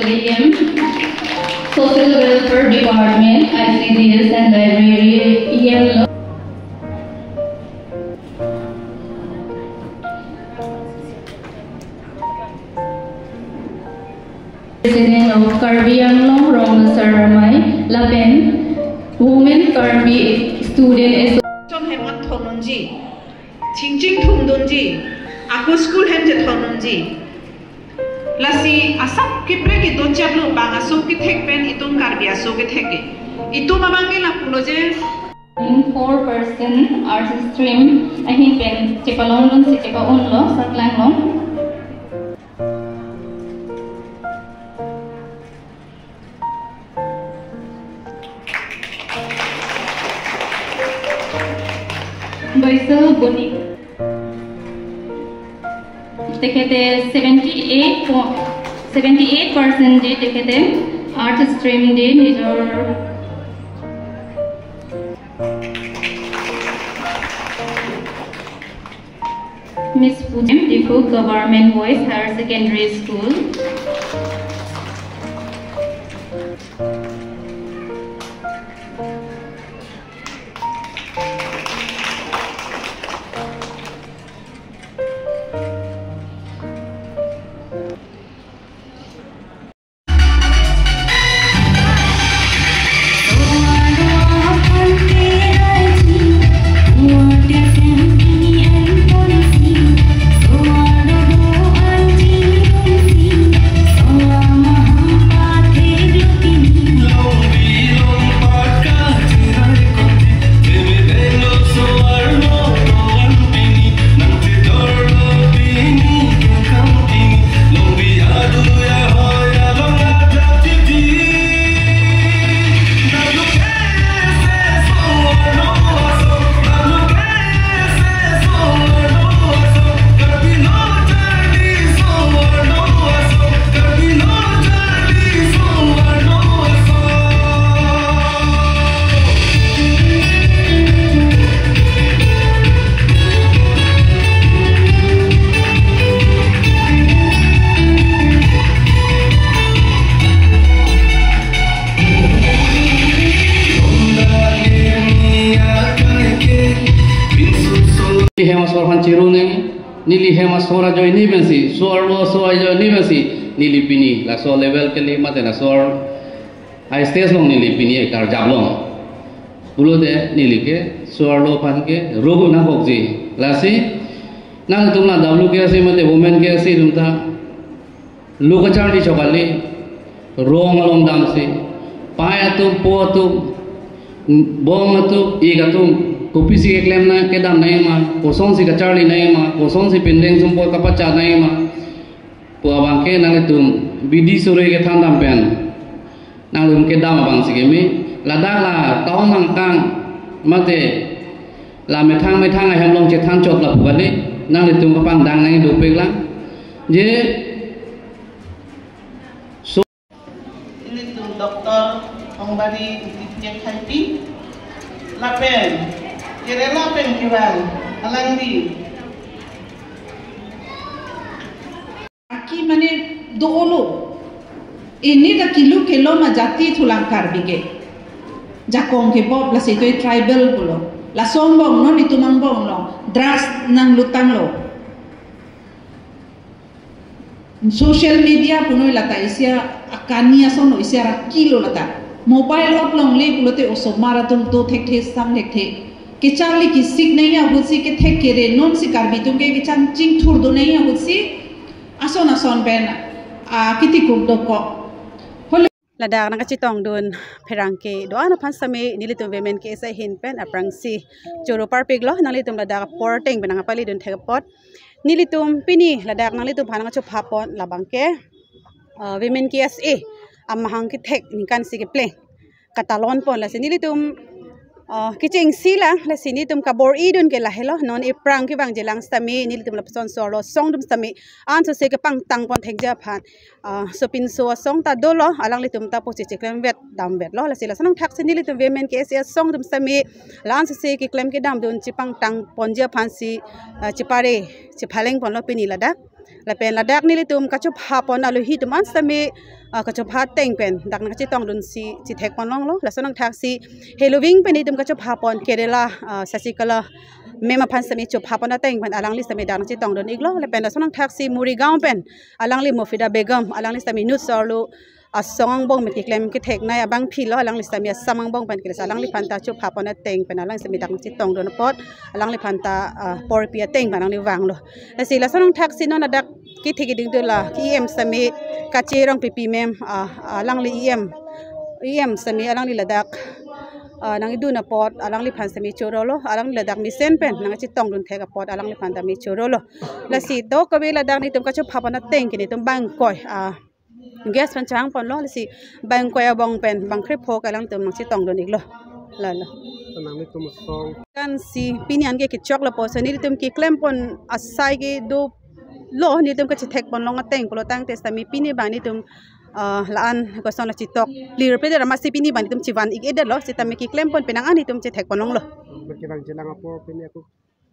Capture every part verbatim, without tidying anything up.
E M, Social Welfare Department, I C D S and Library E M lo. President of Karbi Anglong Rong Asar Amei, lapen Women Karbi Student Association hem an thonunji, chingching thumdunji, ako school hem je thonunji. Lasi asap kepre kedo chaplo bang aso kethek pen itum Karbi aso kethek ke. Itum abang ke lapulo je. Four percent arts stream ahin pen chepalongdun si chepa-unlo, saklanglong. Baisal Boni. Tekhete seventy eight po-, seventy eight percent de tekhete arts stream de nijor. Miss Pujem, Diphu Government Boys Higher Secondary School. Hem asor aphan chiru nang, neli hem asor ajoine pensi, so-arlo so ajoine pensi, neli pini laso level kali mate laso a-stage along neli pini karjap long. Pulote neli ke so-arlo aphan ke rogo nangkokji. Lasi nangtum la W K S A mate Women K S A atum ta lo kacharli chok kali, rong along damsi, pai atum, po atum, bong atum, ik atum, kopisi keklem nang, kedam nangji ma, kosonsi kacharli nangji ma, kosonsi pindeng sumpot kapachat nangji ma pu abang ke nanglitum bidi suri kethan dam pen nanglitum kedam abang si keme, ladak la town angkang mate la methang methang ahem along chethan chot lapu kali, nanglitum kapangdang nangji dopik lang. Je so nelitum Doctor Ongbari Ingti Phek Khangpi lapen Kerala pen kevang alangli aki mane do-olo. Ini ta kelu kelom ajati thulang Karbi ke. Jakong kebop lasi toi tribal pulo. Laso angbong non itum angbong long drugs nanglutanglo. Social media punoi lata isi akani ason lo, isi arakilo lata. Mobile ot longle pulote osomar atum do thekthe, sang thekthe. Kecharli kesik nangji ahutsi, kethek kere nonsi Karbi atum ke kechang chingthurdun nangji ahutsi ason ason pen, ah, ketikum dokok. Hol- Ladak nangkachetongdun pherangke do-an aphan sitame nelitum Women K S A ahin pen aphrangsi choro parpiklo, nanglitum ladak apor ateng pen nangpalidun thek apot. Nelitum pini ladak nanglitum aphan nangchopha pon labang ke, ah, Women K S A amahang kethek ningkan isi kepleng katalon pon, lasi nelitum, ah, kechengsi lang, lasi nelitum kabor-idun ke lahelo, non ephrang kevangji lang sitame nelitum lapuson so-arlo asong atum sitame ansose kepangtang pon thekji aphan, ah, sopinso asong ta dolo, alanglitum ta pochi cheklemvet damvetlo, lasi lason angthak si nelitum Women K S A asong atum sitame la ansose keklem kedamdun chepangtang ponji aphansi, ah, chepare chephaleng ponlo pini ladak. Lapen ladak nelitum kachopha pon alohi atum an sitame, ah, kachopha ateng pen dak nangchetongdunsi chethek ponlonglo. Lason angthaksi heloving pen itum kachopha pon Kerala, ah, Sasikalai ma'am aphan sitame chopha pon ateng pen alangli sitame dak nangchetongdun iklo. Lapen lason angthaksi Morigaon pen alangli Mufida Begum, alangli sitame inut so-arlo asong angbong pen keklem ketheknei abangphi lo, alangli sitame Assam angbong pen ke, lasi alangliphan ta chopha pon ateng pen alangli sitame dak nangchetongdun apot alangliphan ta, ah, porpi ateng pen alangli vanglo. Lasi lason angthaksi non ladak kethe keding dola E M sitame Kache Rongpipi ma'am, ah, alangli E M, E M sitame alangli ladak, ah, nangkedun apot alangliphan sitame chorolo, alangli ladak mesen pen nangchetongdun thek apot alangliphan ta me chorolo. Lasi dokave ladak nelitum kachopha pon ateng ke nelitum bang ingkoi, ah, guest aphan chang ponlo, lasi bang ingkoi abong pen bang krepho ke alangtum nangchetongdun iklo. Lalo. Nangtum asong. Kan si pini an ke kechok lapuson nelitum keklem pon asai ke dolo, nelitum kachethek ponlong ateng pulo tangte sitame pini bang nelitum, ah, la-an koson la chetok clear pe dera masi pini bang nelitum chevan ik-edetlo, sitame keklem pon penang an nelitum chethek ponlonglo. Berkevang jelang apor pini ako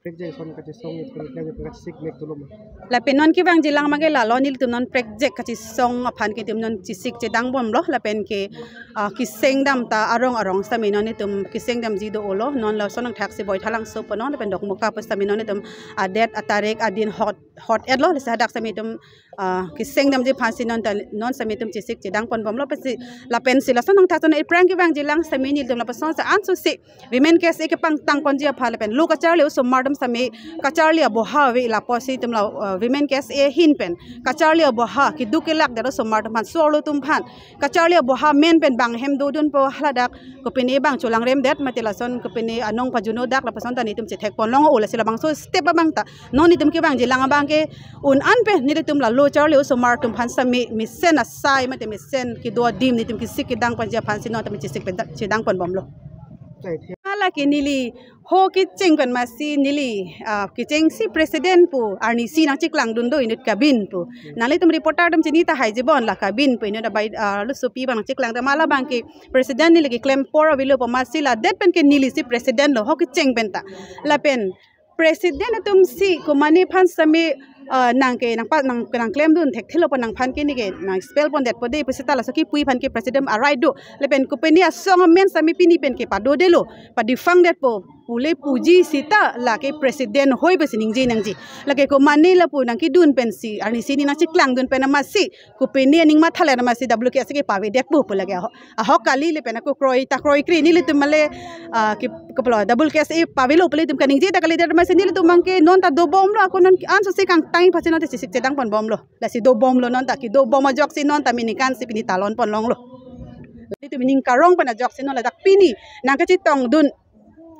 prekjak ason kachesong, prekjak kachesik mek dolo ma? Lapen non kevangjilang abangke lalo, nelitum non prekjak kachesong aphan ke itum non chesik chedang bomlo, lapen ke, ah, keseng dam ta arong arong sitame non itum keseng damji dolo. Non lason angthaksi Boithalangso pu non lapen Dokmoka pu sitame non itum adet atarik adin hot, hot-etlo, lasi hadak sitame itum, ah, keseng damji aphansi non ta, non sitame itum chesik chedang pon bomlo. Pensi lapensi lason angthaksi non iphrang kevangjilang sitame nelitum lapuson sa ansose Women K S A kepangtang ponji aphan lapen lo kacharli osomar atum sitame kacharli aboha ave lapusi itum la, uh, Women K S A ahin pen kacharli aboha keduk kelak det osomar atum aphan, so-arlo atum aphan kacharli aboha amen pen bang hem dodunpo, haladak kopine bang cholangrem det mate lason kopine anong pajuno dak lapuson ta nelitum chethek ponlong-o. Lasi labangso step abang ta non itum kevangjilang abangke un an pen nelitum la lo charli osomar atum aphan sitame mesen asai mate mesen kedo adim nelitum kesik kedang ponji aphansi non tame chesik pen chedang pon bomlo. Hala ke neli ho kecheng pen masi neli, ah, kechengsi president pu arnisi nangcheklangdun do inut kabin pu. Nanglitum reporter atum chini tahai jibon la kabin pu inut abai, ah, lo sopi abang nangcheklang ta mala abangke president neli keklem apor avelo pu masi ladet pen ke nelisi president lo ho kecheng pen ta. Lapen president atumsi komatne aphan sitame, ah, nang ke nangpa nang nangklemdun thekthelo pu nangphan ke neke nang expel pondetpo de pu seta laso kipu aphan ke president a-right do. Lapen kopine asong amen sitame pini pen ke padodelo, pa-defunct detpo pule puji seta lake president hoi pusi ningje nangji. Lake komatne lapu nangkedun pensi arnisi ne nangcheklangdun pen amasi kopine aning mathaler amasi W K S A ke pavedetpo pu lake aho, ahok kali lapen ako kroi ta kroikre nelitum male, ah, ke, kopilo W K S A pavelo pule itum kaningje ta kalidet amasi nelitum abangke non ta dobomlo, ako non ansose kangtang aphansi non ta chesik chedang pon bomlo. Lasi dobomlo, non ta kedobom ajoksi non ta minikansi pini talon ponlonglo. Nelitum ning karong pen ajoksi non ladak pini nangkachetongdun,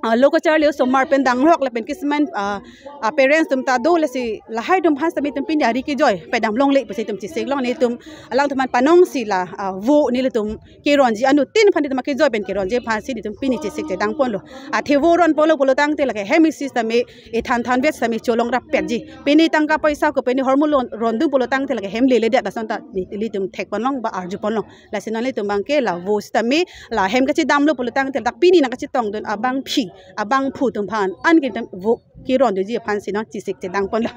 ah, lo kacharli osomar pen danglok lapen kisman, ah, ah, parents atum ta do, lasi lahai atum aphan sitame itum pini ari kejoi pedam longle pusi itum cheseklong, nelitum alangtum aphan panongsi la, ah, vote nelitum keronji anuttin aphan nelitum akejoi pen keronji aphansi nelitum pini chesik chedang ponlo. Athe vote ron ponlo pulo tangte lake hem isi sitame ethan thanvet sitame cholong rappetji. Pini tangka poisa ko pini hormu lon rondun pulo tangte lake hem leledet lason ta neli, nelitum thek ponlong ba arju ponlong. Lasi non nelitum abangke la vote sitame la hem kachedamlo pulo tangte dak pini nangkachetongdun abangphi abangphu atum aphan an ke itum vote kerondunji aphansi non chesik chedang ponlo.